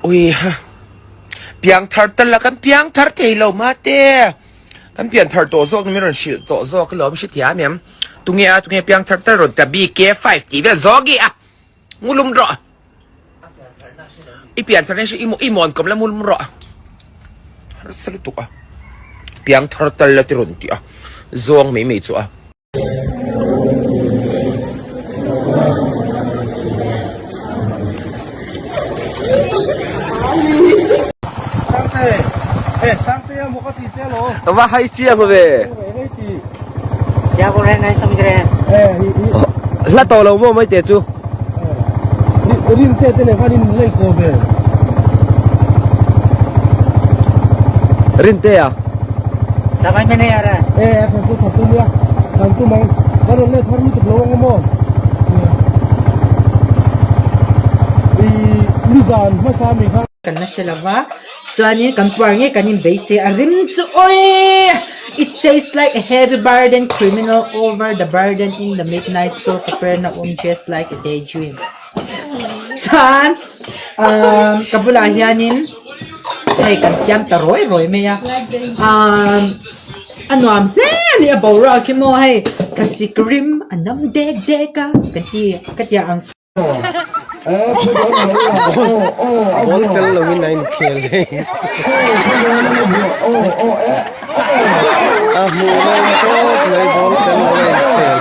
Ui ha. Piangthar tal la kan piangthar thei lo mate. Kan pianthar tawh zawk min rawn hrilh tawh zawk alawm hrethiam em. Tunge a tunge piangthar tal rawn ta BK5 tih vel zawk i a. Ngulum rawh. I pianthar na i i mawn kawm la ngulum rawh. Harsa lutuk a. Piangthar tal la ti rawn tih a. Zawng mai mai chu a. Va hai chiang ve. Hla tawh lo maw mai te chu. Rinte a. Kan la hre lova chuanin kan puar nge kan inbeisei a rim chu awii it tastes like a heavy burden criminal over the burden in the midnight soul Capernaum just like a daydream chuan umm ka bulah hianin hei kan siam ta rawi rawi mai a umm a nuam hle a ni a boruak hi maw hei thlasik rim a nam dek dek a ka ti ka tia ang. Ball tel lo in a inkhel hei. A hmuh nawm tawp mai ball tel lo a inkhel.